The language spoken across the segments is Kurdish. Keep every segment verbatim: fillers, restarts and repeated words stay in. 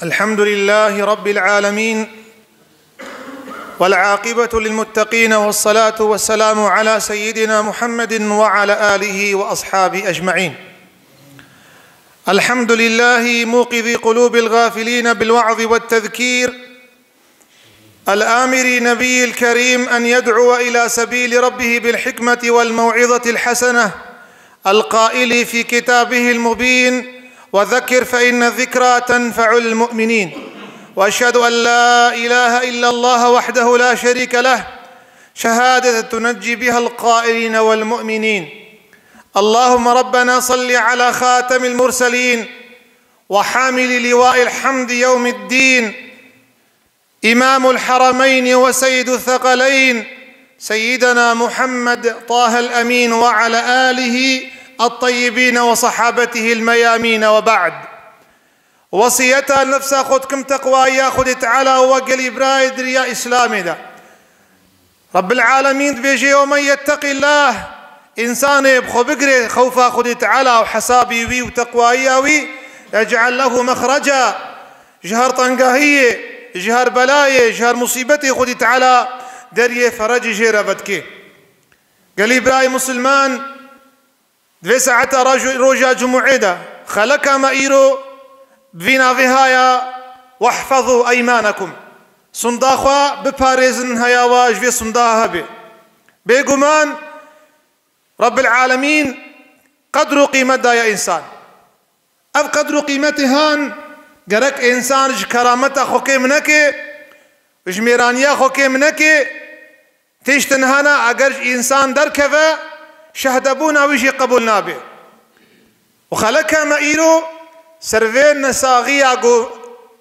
الحمد لله رب العالمين، والعاقبة للمتقين، والصلاة والسلام على سيدنا محمد وعلى آله وأصحابه أجمعين. الحمد لله موقظ قلوب الغافلين بالوعظ والتذكير، الآمر نبي الكريم أن يدعو إلى سبيل ربه بالحكمة والموعظة الحسنة، القائل في كتابه المبين: "وذكر فإن الذكرى تنفع المؤمنين". وأشهد أن لا إله إلا الله وحده لا شريك له، شهادة تنجي بها القائلين والمؤمنين. اللهم ربنا صل على خاتم المرسلين وحامل لواء الحمد يوم الدين، إمام الحرمين وسيد الثقلين سيدنا محمد طه الأمين وعلى آله الطيبين وصحابته الميامين، وبعد. Wesiyeta nefsa xwe dikim teqwaya Xwedê Teala û gelî birayê di riya Îslamê de. Rabbil Alemîn dibêje: "ومن يتق الله", însanê bi xwe bigire xewfa Xwedê Teala û hesabî wî û teqwayiya wî, "يجعل له مخرجا", ji her tengahiyê, ji her belayê, ji her musîbetê Xwedê Teala deriyê ferecê jê re vedike. Gelî birayê misilman, di vê saeta roj-, roja Cumûê de, xeleka me îro bi vî navê haya: "واحفظوا أيمانكم". Sunda xwe biparêzin, heya wa ji vê sunda hebe. Bêguman, Rabbil Alemîn qedr û qîmet daye însan. Ev qedr û qîmetê han gerek însan ji kerameta xwe kêm neke, ji mêraniya xwe kêm neke, tiştin hene eger ji însan derkeve, şehdebûna wî jî qebûl nabe. Û xeleke me îro ser vê nesaxiya ku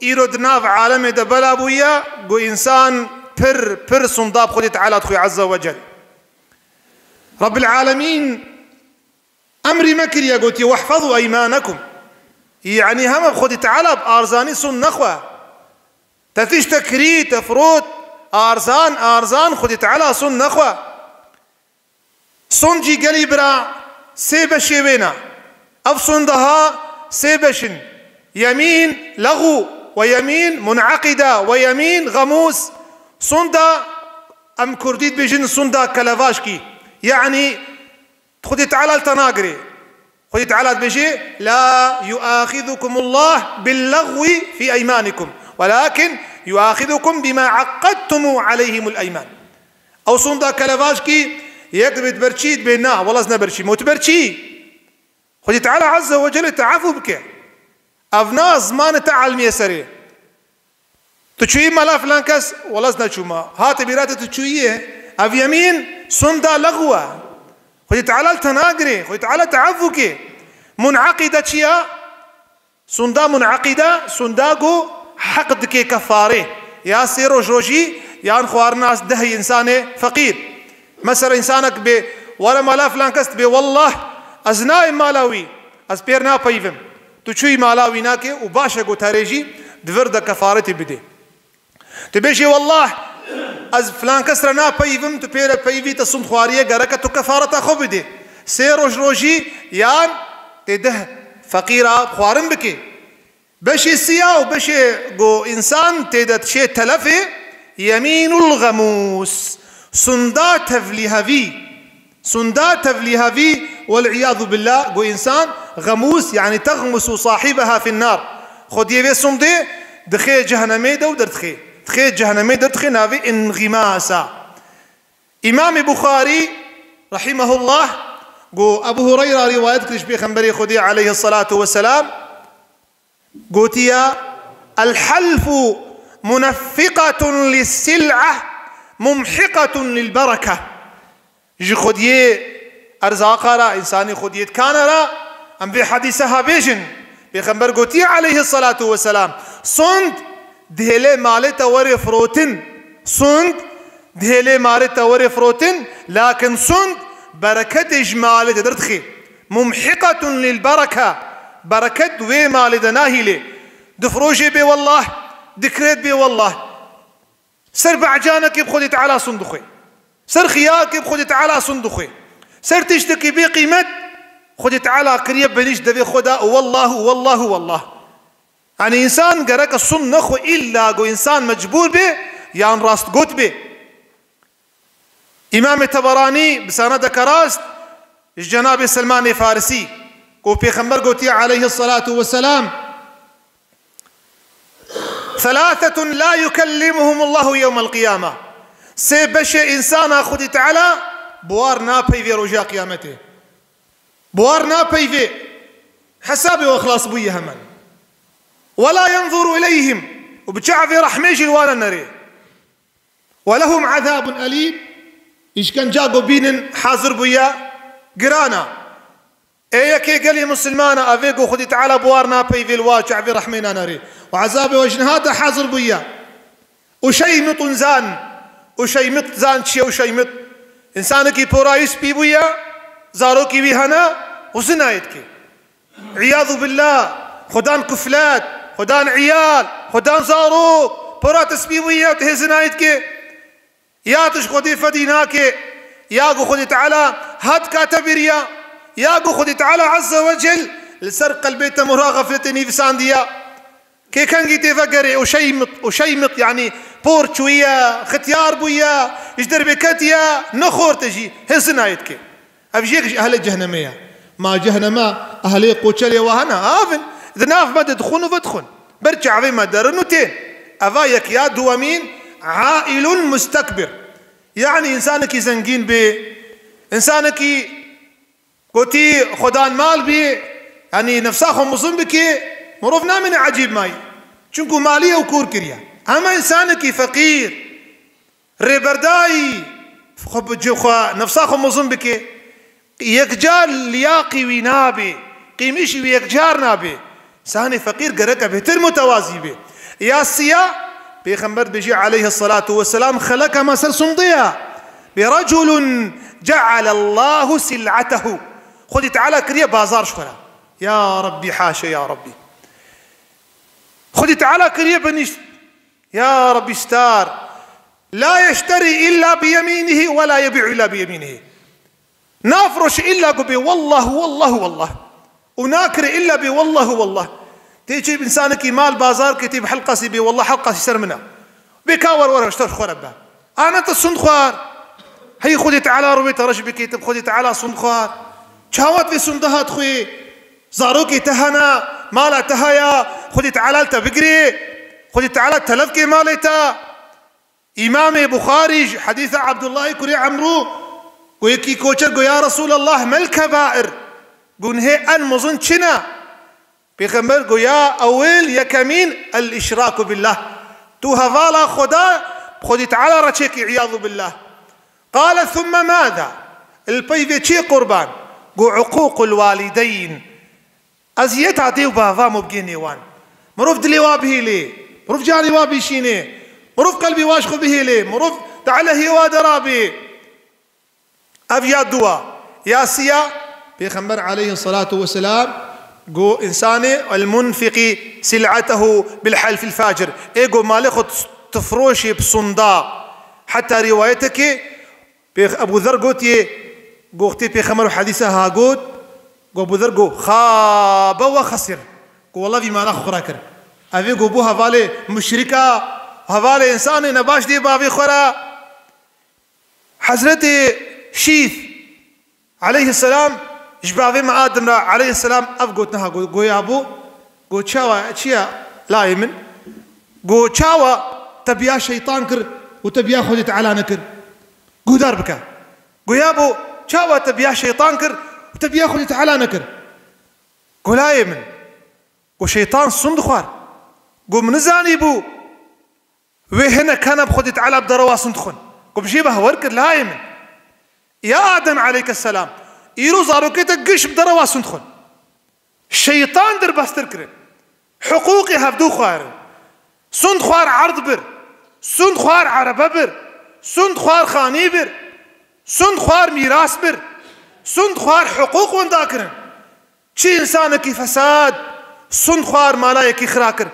îro di nav alemê de bela bûye, ku însan pir, pir sunda bi Xwedê Teala dixwe Azze ve Cel. Rabbil Alemîn emrî me kiriye, gotiye: "واحفظوا أيمانكم". Yanî heme Xwedê Teala bi arzanî sund nexwe. Te tiştek kirî, te firot, arzan, arzan, Xwedê Teala sund nexwe. Sund jî gelî bira sê beşê wê ne. Ev sunda ha sê beş in. Yemîn lexû, we yemîn munaqide, we yemîn xemûs. Sunda em kurdî dibêjin sunda kelevaşkî. Yanî Xwedê Teala li te nagirê. Xwedê Teala dibêje: "لا يؤاخذكم الله باللغو في أيمانكم ولكن يؤاخذكم بما عقدتم عليهم الأيمان". Ew sunda kelevaşkî, yek dibê tu berçî, dibê na, wela ez ne berçî. Mo tu berçî. Xwedê Teala Azze ve Celle te efû bike. Ev na zimanê te elmiyê serê. Tu çûyî mala filan kes, wela ez neçûma. Hate bîra te tu çûyî ye. Ev yemîn sunda lexw e. Xwedê Teala li te nagirê. Xwedê Teala te efû ke. Munaqide çi ya? Sunda munaqide, sunda ku heq dike kefarê. Ya sê roj rojî, yan xwarina dehê însanê feqîr. Mesela însanek bê, were mala filan kes, dibê: "Wallah, ez nayêm mala wî, ez pêr napeyivim." Tu çûyî mala wî nake û baş e ku terê jî di vir de kefaretê bidê. Tu bêjî: "Wallah, ez filan kes re napeyivim", tu pê re peyivî, te sund xwariye, gereke tu kefareta xwe bidê. Sê roj rojî yan tê deh feqîra xwarin bikê. Beşê siya û beşê ku însan tê de dişê telefê, yemînul xemûs, sunda tevlîhevî. Sunda tevlîhevî, wel îyadu billah, ku însan xemûs, yanî texmusu sahibeha fin nar. Xwediyê vê sundê dixê cehenemê de û derdixê. Dixê cehenemê, derdixê, navê înxîmasa. Îmamê Buxarî, rahimehullah, ku Ebu Hureyra rîwayet kir ji Pêxemberê Xwedê aleyhisselatu vesselam, gotiye: "الحلف منفقة للسلعة ممحقة للبركة". Ji xwediyê erzaqa re, însanê xwediyê dikane re, em vê hedîse ha bêjin. Pêxember gotiye aleyhisselatu vesselam: "Sund dihêlê malê te werê firotin. Sund dihêlê malê te werê firotin, lakin sund bereketê ji malê te derdixê. Mumhiqatun lil bereke, bereket wê malê de nahîlê. Difirojê bê wellah, dikrêt bê wellah." Ser be'canekê bi Xwedê Teala sund dixwê. Ser xiyakê bi Xwedê Teala sund dixwê. Ser tiştekî bê qîmet Xwedê Teala kiriye benîşt devê xwe de, wallah, wallah, wallah. Yanî însan gereke sund nexwe îlla ku însan mecbûr bê yan rastgot bê. Îmamê Teberanî bi senedeke rast ji Cenabê Selmanê Farisî ku Pêxember gotiye aleyhisselatu vesselam, "Thalathetun la yukellimuhumullahu yewmel qiyame." Sê beşê însana Xwedî Teala bi war napeyvê roja qiyametê. Bi war napeyvê. Hesabê we xilas bûye hemen. "Ve la yenzuru ileyhim." Û bi çavê rehmê jî li wan nerê. "Ve lehum azabun elîm." Îşkenca ku bînin hazir bûye girana. Ê yekê gelê misilmana, evê ku Xwedî Teala bi war napeyvê li wa çavê rehmê nanarê. Û ezabê we ji niha de hazir bûye. Û şeymitun zan. Û şeymit zan çi ye û şeymit? Însanekî pora wî spî bûye, zarokî wî hene û zinayê dike. Îyadu billah, xwedan kuflet, xwedan îyal, xwedan zarok, pora te spî bûye û tu hê zinayê dike. Ya tu ji Xwedê fedî nake, ya ku Xwedê Teala hat ka te biriya, ya ku Xwedê Teala Azze ve Cel li ser qelbê te mora xefletê nivîsandiya. Kê kengî tê vegerê û şeymit, û şeymit, yanî por çûye, xityar bûye, ji derbê ketiye, nexorte jî, hê zinayê dike. Ev jî yek ji ehlê cehennemê ye. Ma cehenneme ehlê qoçelê wa hene, avin, di nav me de dixwin û vedixwin. Ber çavê me derin û tên. Eva yek ya duwemîn, aîlun mustekbir. Yanî însanekî zengîn bê, însanekî gotî xwedan mal bê, yanî nefsa xwe mizin bike, mirov namîne ecîb mayî. Çunku malî ew kûr kiriye. Hema însanekî feqîr, rêberdayî xwe bi cî xwe, nefsa xwe mizin bike, yekcar liyaqî wî nabê, qîmîşî wî yekcar nabê. Sanê feqîr gereke bêhtir mutewazî bê. Ya siya, Pêxember dibêjî aleyhisselatu vesselam, xeleke me ser sundiya. Bê reculun cealallahu sil'atehu. Xwedî Teala kiriye bazar ji xwe re. Ya Rabbî, haşe ya Rabbî. Xwedî Teala kiriye benîşt. Ya Rabbî star. La yeşterî illa bi yemînihi ve la yebi'u illa bi yemînihi. Nafroşe illa ku bê wallah, wallah, wallah. Û nakire illa bê wallah, wallah. Tê çi însanekî mal bazar ke tê bi helqasî bê wallah, helqasî ser min e. Bê ka wer wer ji te xwe re be. Ana te sund xwar. Hey Xwedê Teala rûyê te reş bike, te bi Xwedê Teala sund xwar. Çawa vê sunde hat xwe? Zarokê te hene, mala te heye, Xwedê Teala li te bigirê. Xwedê Teala telef ke malê te. Îmamê Buxarî ji hedîsa Abdullahê kurê Emrû, ku yekî koçer got, "Ya Resûlallah, mel kebair?" Gunhê en mezin çi ne? Pêxember got, "Ya ewil yekemîn el-îşraku billah." Tu hevala Xweda, bi Xwedî Teala re çêkî, îyadu billah. Qale, "Thumme mâzâ?" Li pey vê çi qurban? Got, "Uqûqul walideyn." Eziyeta dê û bava mobgê nêwan. Mirov dilê wa bihêlê, mirov canê wa bişînê, mirov qelbê wa ji xwe bihêlê, mirov di elehê wa derabê. Ev ya duwa. Ya siya, Pêxember aleyhisselatu vesselam got, "Însanê el-munfiqî sil'atehu bil halfil facir." Ê got malê xwe tifroşê bi sunda. Heta rîwayetekê Pêx-, Ebû Zer gotiye, goxtê Pêxember û hedîsa ha got, go Ebû Zer go, "Xabe we xesir." Go, "Wela vî mala xwe xwe re kir." Evê go bû hevalê muşrika, hevalê însanê nebaş dê bavê xwe re. Hezretê Şîth aleyhisselam ji bavê me Adem re aleyhisselam ev gotina ha go-, goya bû, go, "Çawa, çi ye layê min?" Go, "Çawa te biya şeytan kir û te biya Xwedê Teala nekir?" Guhdar bike. Goya bo, "Çawa te biya şeytan kir û te biya Xwedê Teala nekir?" Go, "Layê min." Go, "Şeytan sund xwar." Go, "Min nizanî bû wê hinek hene bi Xwedê Teala bi derewa sund xwin." Go, "Min jê behwer kir layê min." Ya Adem aleyhisselam, îro zarokê te giş bi derewa sund xwin. Şeytan derbastir kirin. Hiqûqê hevdû xwarin. Sund xwar erd bir. Sund xwar erebe bir. Sund xwar xanî bir. Sund xwar mîras bir. Sund xwar hiqûq winda kirin. Çi însanekî fesad, sund xwar malayekî xira kir.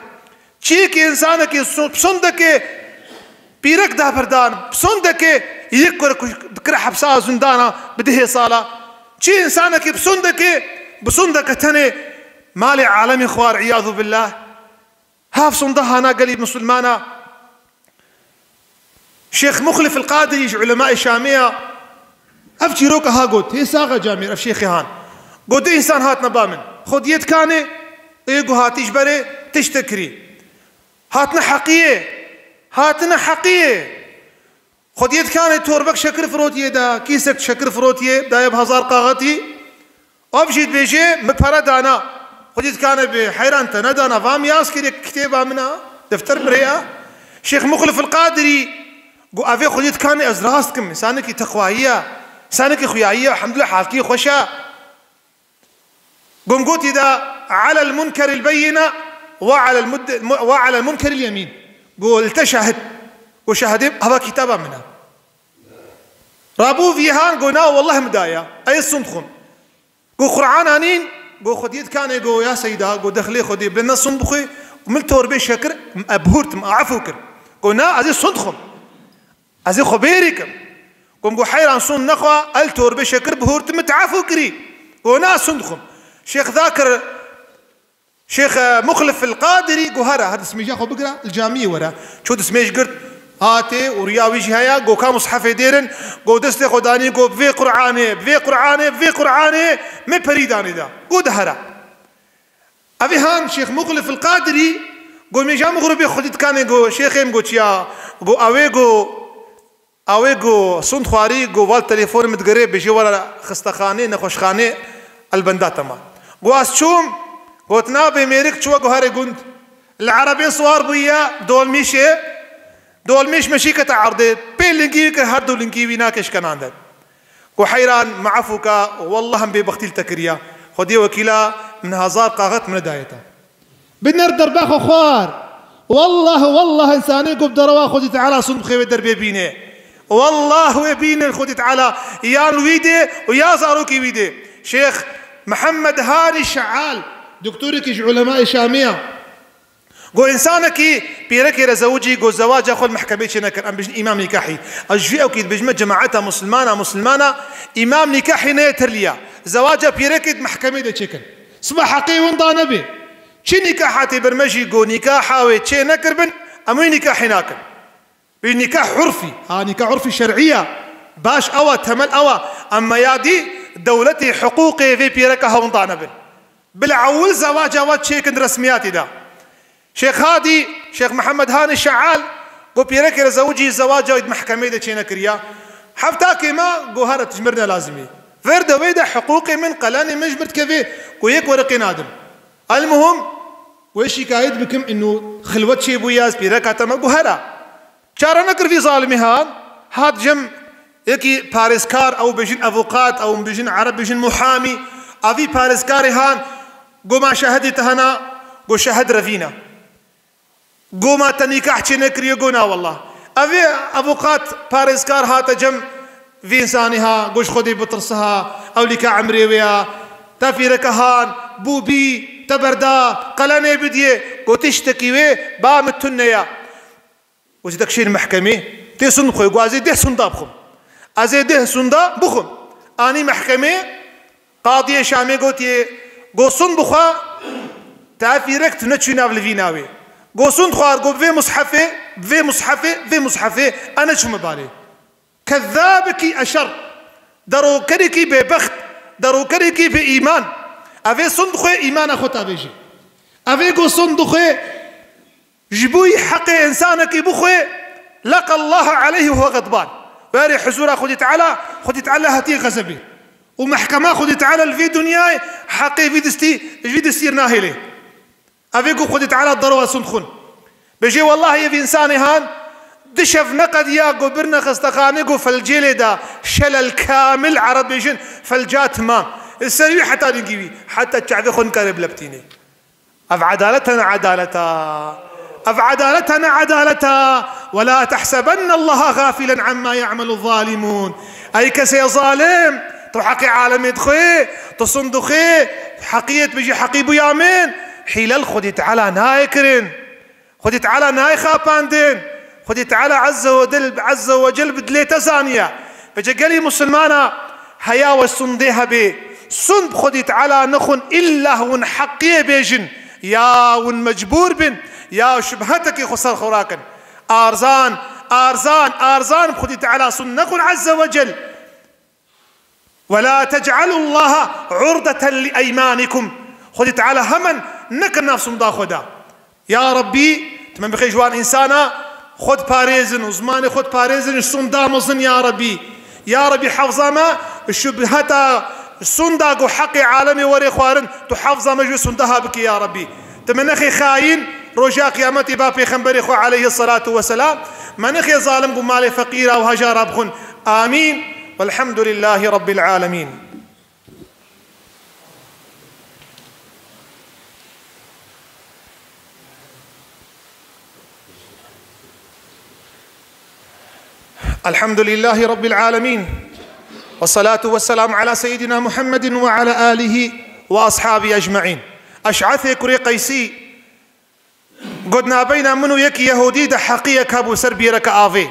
Çiyekî însanekî su-, sundekê Pîrek da berdan, bi sondekê yek kure ku dikire hepsa zindana bi dihê sala. Çi însanekî bi sondekê, bi sondeke tenê malê alemî xwar, îyadu billah. Hav sonda hana gelî misilmana. Şêx Muxlif el-Qadirî ji ulemayê Şamê ya. Ev çîroka ha got, hê saxa camêr, ev şêxê han. Got, du însan hatine ba min. Xwediyê dikanê, ê got hatî ji berê tiştek kirî. Hatine heqiyê. Hatine heqiyê. Xwediyê dikanê torbek şekir firotiye da, kîsek şekir firotiye, daye bi hezar qaxetî. Ev jî dibêje, min pere dana. Xwediyê dikanê bi heyran te nedana, va min yaz kir, yek kitêba min a, defter min rê ya. Şêx Muxlif el-Qadirî got, evê xwediyê dikanê ez rast kim, însanekî teqwayî ya, însanekî xuyayî ya, elhamdulillah, halkî xweş a. Gom gotî da, "Alel munkeril beyine ve alel mud-, ve alel munkeril yemîn." Go, "Li te şahid." Go, "Şahidê hava kitaba min e." Rabû vî han, go, "Na, wallah min daye. Ez sund xwim." Go, "Qur'an anîn?" Go, "Xwediyê dikanê." Go, "Ya seyda," go, "dexlê Xwedê, bi ne sund bixwe û min torbê şekir, e, bihurtim, e, efû kir." Go, "Na, ez ê sund xwim." Ez ê xwe bêrî kim. Gom go, "Heyran, sund nexwe, el torbê şekir bihurtime, te efû kirî." Go, "Na, sund xwim." Şêx Zakir, Şêx, e, Muxlif el-Qadirî go, "Here, her dismêja xwe bigire, li camiyê were." Çû dismêj girt, hatê û riya wî jî heye, go, "Ka mushefê dêrin?" Go, destê xwe danî, go, "Bi vê Qur'anê, bi vê Qur'anê, bi vê Qur'anê min perî danê da." Go, "De here." Evê han Şêx Muxlif el-Qadirî go, "Mêja mixrûbê xwedî dikanê?" Go, "Şêxê min," go, "Çiya?" Go, "Ewê," go, "ewê," go, "sund xwarî," go, "val telefonê min digere, bêje were xistexanê, nexweşxanê, elbenda te ma." Go, "Ez çûm." Got, "Nabê mêrik çûwe," go, "Herê gund." Li erebê siwar bûye, dolmîşê, dolmîş meşî kete erdê, pê lingî wî kir, her du lingî wî nake şikenan de. Go, "Heyran, me efû ka, wallah em bêbextî li te kiriya. Xwedê wekîla min hezar qaxet min nedaye te." Biner derba xwe xwar. Wallah, wallah, însanê ku bi derewa Xwedî Teala sund bixê wê derbê bîne. Wallah wê bînin Xwedî Teala yan wî dê û ya zarokê wî dê. Şêx Mihemed Hanî Şeal, doktorekî ji ulemayê Şamê ya. Go, însanekî pîrekê re zewicî, go, zewaca xwe li mehkemeyê çênekir, em bijin îmam nîkahî. Ez ji vî ewkî dibêjime, cemaeta musilmana, musilmana, îmam nîkahî neyê tirliya. Zewaca pîrekê di mehkemeyê de çêkin. Siba heqê winda nebe. Çi nîkaha tê ber me jî, go, nîkaha wê çê nekiribin, em wê nîkahê nakin. Bi nîkah urfî, ha, nîkah urfî şer'î ya. Baş ew a, temel ew a. Ema ya dî dewletê hiqûqê vê pîreka hewinda nebin. Bila ewil zewaca we çêkin di resmiyatê de. Şêx Hadî, Şêx Mihemed Hanî Şeal, go pîrekê re zewicî, zewaca wî di mehkemeyê de çênekiriya. Heftakê me go here tu ji mir ne lazimî. Vir de wê de hiqûqê min, qelenê min ji mir dikevê, go yek wereqê nadim. Elmuhim, wê şîkayet bikim, inu xilwet çêbûye, ez pîreka te me, go here. Çare nekir vî zalimî han, hat cem yekî parêzkar, ew bêjin avokat, ew bêjin ereb bêjin muhamî, a vî parêzkarê han, go ma şahidê te hena, go şahid revîne. Go ma te nîkah çê nekiriye, go na wallah. Evê avokat parêzkar hate cem vî însanî ha, go ji Xwedê bitirse ha, ewlîka emrê wê ya, te fîreke han, bû bî, te berda, qelenê bidiyê, go tiştekî wê ba min tune ya. Wezî te kişên mehkemê, tê sund bixwe, go ez ê deh sunda bixwim. Ez ê deh sunda bixwim. Anî mehkemê, qadiyê Şamê gotiye, go sund bixwe, te fîrek tu neçû nav livîna wê. Go sund xwar, go bi vê mushefê, bi vê mushefê, vê mushefê, ez neçûme balê. Kezzabekî eşer. Derokerekî bêbext. Derokerekî bê îman. Evê sund dixwe îmana xwe tavêjê. Evê go sund dixwe ji bo heqê însanekî bixwe, leqa Allaha aleyhi we ghedban. Werê huzura Xwedî Teala, Xwedî Teala hatiye xezebê. Û mehkema Xwedî Teala li vê dinyayê heqê vî distî, ji vî distî nahêlê. Evê ku Xwedî Teala derewa sund xwin. Bêjê, wellahî ev însanê han di şev neqediya, ku birine xestexanê, ku felcê lê da, şelel kamil, Ereb bêjin, felca timam. Li ser wî heta dingî wî, heta çavê xwe nikare bileptînê. Ev edalet hene edaleta. Ev edalet hene edaleta. Ve la tehsebenne Allaha gafilen amma ya'melu zalimun. Ey kesê zalim, tu heqê alemê dixwê, tu sund dixwê, heqiyê tu bijî heqî bûya min, hîle li Xwedî Teala nayê kirin. Xwedî Teala nayê xapandin. Xwedî Teala Azze ve Cel, Azze ve Cel bi dilê te zaniye. Vêce gelî musulmana heya we sundê hebê. Sund bi Xwedî Teala nexwin, illa hûn heqiyê bêjin. Ya hûn mecbûr bin, Ya şubhetekî xwe ser xwe rakin. Arzan, arzan, arzan bi Xwedî Teala sûnd nexwin Azze ve Cel. ولا تجعلوا الله عرضة لأيمانكم. Xwedî Teala hemen nekin nav sûnda xwe de. Ya Rabbî, tu me bixê ji wan însana xwe diparêzin û zimanê xwe diparêzin, ji sûnda mezin ya Rabbî. Ya Rabbî, hefza me şubheta sûnda ku heqê alemê were xwarin, tu hefza me ji wê sûnda ha bikî ya Rabbî. Tu me nexê xayîn, roja qiyametê ba pêxemberê xwe aleyhi salatu ve selam, me nexê zalim ku malê feqîra û hejara bixwin. Amîn. Velhamdulillahî Rabbil alemin. الحمد لله رب العالمين. والصلاة والسلام على سيدنا محمد وعلى آله وأصحابه أجمعين. Eş'athê kurê Qeysî got, nabeyna min û yekî Yehûdî de heqiyek hebû ser bîreke avê.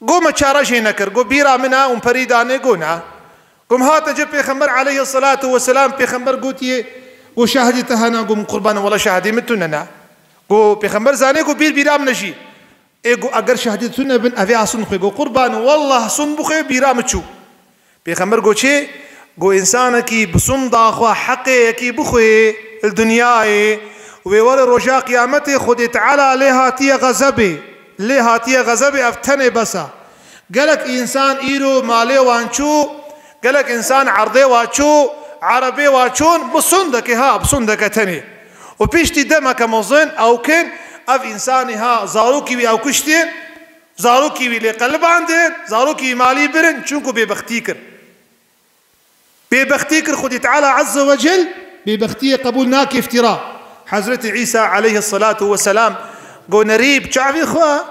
Go me çare jê nekir. Go bîra min e û perî danê, go na. Go me hate cê Pêxember aleyhissalatu vesselam, Pêxember gotiye, go şahidê te hene? Go min qurban, wela şahidê min tune ne. Go Pêxember zanê go bîr bîra min e jî. Ê go eger şahidê tune bin, evê asûn xwe. Go qurban, wallah sûn bixwe bîra min çû. Pêxember got çi? Got, însanekî bi sunda xwe heqê yekî bixwê li dinyayê, wê were roja qiyametê Xwedê Teala lê hatiye xezebê, lê hatiye xezebê, ev tenê bes e. Gelek însan îro malê wan çû, gelek însan erdê wan çû, erebê wan çûn, bi sundekê ha, bi sundeke tenê. Û piştî demeke mezin ew kin, ev însanê ha, zarokî wî ew kuştîn, zarokî wî lê qelibandin, zarokî wî malî birin, çunku bêbextî kir. Bêbextî kir Xwedî Teala Azze ve Cel, bêbextiyê qebûl nake, îftira. Hezretî Îsa aleyhissalatu vesselam go nerî bi çavê xwe,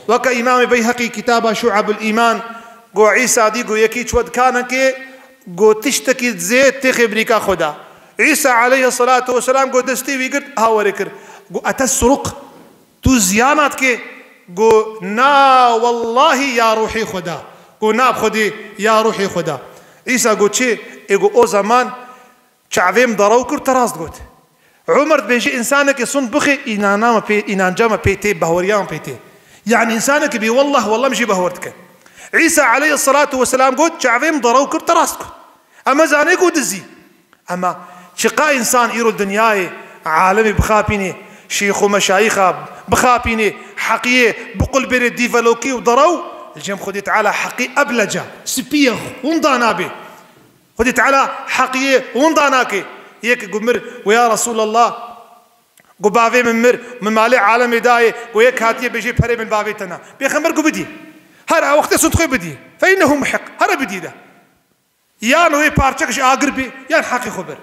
weke Îmamê Beyheqî kitaba Şu'abul Îman go Îsa dî go yekî çû dikanekê, go tiştekî dizê têxê birîka xwe da. Îsa aleyhissalatu vesselam go destê wî girt, ha were kir. Go, etesruq? Tu ziyana dikê? Go, na, wellahî ya ruhê Xweda. Go, na, bi Xwedê ya ruhê Xweda. Îsa go, çi? Ê go, o zaman çavê min derew kir, te rast got. Umer dibêje, însanekê sund bixê, înana me pê, înanca me pê tê, bahweriya me pê tê. Yani însanekî bê wellah, wellah min jê bahwer dike. Îsa aleyhissalatu vesselam got, çavê min derew kir, te rast got. Em zanê ku dizî. Ema çiqa însan îro dinyayê, alemê bixapînê, şêx û meşayîxa bixapînê, heqiyê biqulbêrê dîvelokî û derew, li cem Xwedê Teala heqî ebleca, spî ye, hûn danabê. Xwedê Teala heqiyê hûn danakê. Yek got mir, got ya Resûlallah, got bavê min mir, min malê alemê dayê, got yek hatiye bêjê perê min bavê te na. Pêxember got bidî. Her a wextê sund xwe bidî. Fe innehu muhiq. Here bidî de. Yan wê parçek ji agir bê, yan heqê xwe ber.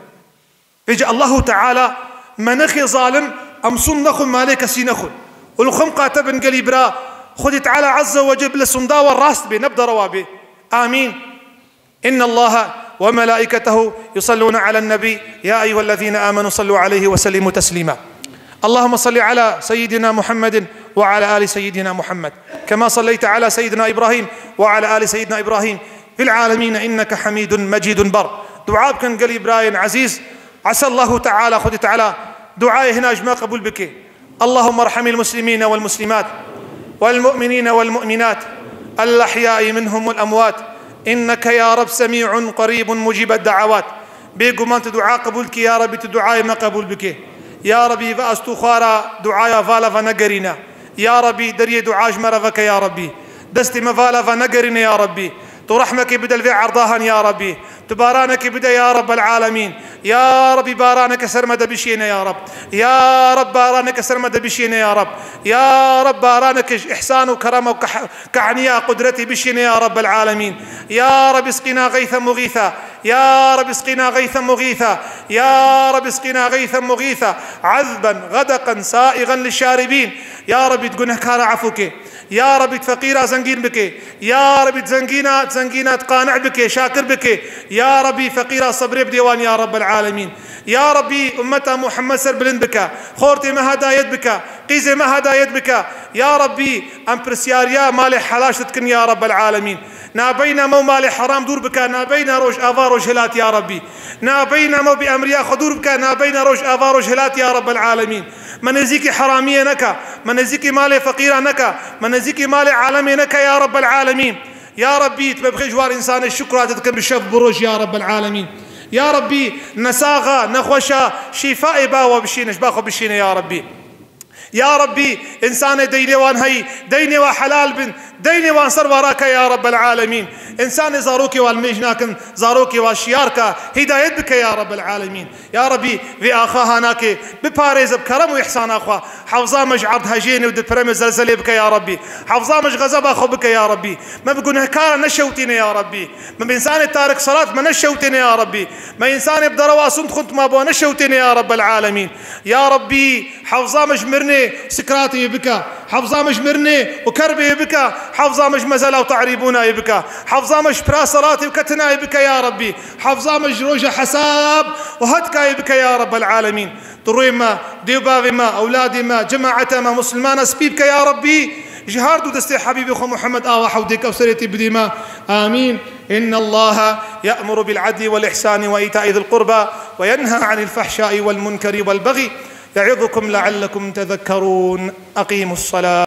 Vêce Allahu Teala me nexê zalim, em sund nexwin, malê kesî nexwin. Û li xwe miqate bin gelî bira, Xwedê Teala Azze ve Celle bi li sunda we rast bê, ne bi derewa bê. Amîn. إن الله وملائكته يصلون على النبي، يا أيها الذين آمنوا صلوا عليه وسلموا تسليما. اللهم صل على سيدنا محمد وعلى آل سيدنا محمد، كما صليت على سيدنا إبراهيم وعلى آل سيدنا إبراهيم في العالمين إنك حميد مجيد. Bar dua bikin gelî birayên ezîz. Esa Allahu Teala, Xwedê Teala duayê hina ji me qebûl bike. اللهم ارحم المسلمين والمسلمات والمؤمنين والمؤمنات الأحياء منهم والأموات إنك يا رب سميع قريب مجيب الدعوات. Bêguman tu dua qebûl dikî, ya Rabbî, tu duayê me qebûl bike. Ya Rabbî, ve ez tu xwe re duaya vala ve negerîne. Ya Rabbî, deriyê dua ji me re veke, ya Rabbî. Destê me vala ve negerîne, ya Rabbî. Tu rehmekê bide li vê erda han, ya Rabbî. Tu baranekê bide, ya Rabbel alemîn. Ya Rabbî, baraneke ser me de bişêne, ya Rab. Ya Rab, baraneke ser me de bişêne, ya Rab. Ya Rab, baraneke ji îhsan û kerema û keh-, kehniya qudretê bişêne, ya Rabbel alemîn. يا رب اسقنا غيثا مغيثا، يا رب اسقنا غيثا مغيثا، يا رب اسقنا غيثا مغيثا، عذبا غدقا سائغا للشاربين. Ya Rabbî, tu gunehkara efû ke. Ya Rabbî, tu feqîra zengîn bike. Ya Rabbî, tu zengîna, tu zengîna tu qani'î bike, şakir bike. Ya Rabbî, feqîra sebrê bidê wan, ya Rabbel alemîn. Ya Rabbî, ummeta Muhammed ser bilind bike. Xortê me hedayet bike. Qîzê me hedayet bike. Ya Rabbî, em pirsyariya malê helaş dikin, ya Rabbel alemîn. Nabeyna me û malê heram dûr bike, nabeyna roj ava rojhilat ya Rabbî. Nabeyna me û bi emriya xwe dûr bike, nabeyna roj ava rojhilat ya Rabbel alemîn. Me nêzîkî heramiyê neke, me nêzîkî malê feqîra neke, me nêzîkî malê alemê neke ya Rabbel alemîn. Ya Rabbî, tu me bixê ji wan însanê şukra te dikin bi şev bi roj ya Rabbel alemîn. Ya Rabbî, nesaxa, nexweşa, şîfaê ba we bişîne, ji ba xwe bişîne ya Rabbî. Ya Rabbî, însanê deynê wan heyî, deynê wan helal bin, deynê wan ser wan rake ya Rabbel alemîn. Însanê zarokê wan mêj nakin, zarokê wan şiyar ke, hîdayet bike ya Rabbel alemîn. Ya Rabbî, vê axa hanakê, biparêze bi kerem û îhsana xwe. Hefza me ji erd hejênê û dipiremê zelzelê bike ya Rabbî. Hefza me ji xezeba xwe bike ya Rabbî. Me bi gunehkara neşewtîne ya Rabbî. Me bi însanê tarik selat me neşewtêne ya Rabbî. Me însanê bi derewa sund xund ma bo neşewtêne ya Rabbel alemîn. Ya Rabbî, hefza me ji mirinê sikratê bike. Hefza me ji mirinê û kerbê bike. Hefza me ji mezela û tarîbûnayê bike. Hefza me ji pira selatê û ketinayê bike ya Rabbî. Hefza me ji roja hesab û hetkayê bike ya Rabbel alemîn. Di rûyê me, dê û bavê me, ewladê me, cemaeta me, musulmana spî bike ya Rabbî. Ji her du destê Habîbê xwe Muhammed awa hewdê kewserê tê bidî me. Amîn. إن الله يأمر بالعدل والإحسان وإيتاء ذي القربى وينهى عن الفحشاء والمنكر والبغي يعظكم لعلكم تذكرون. أقيموا الصلاة.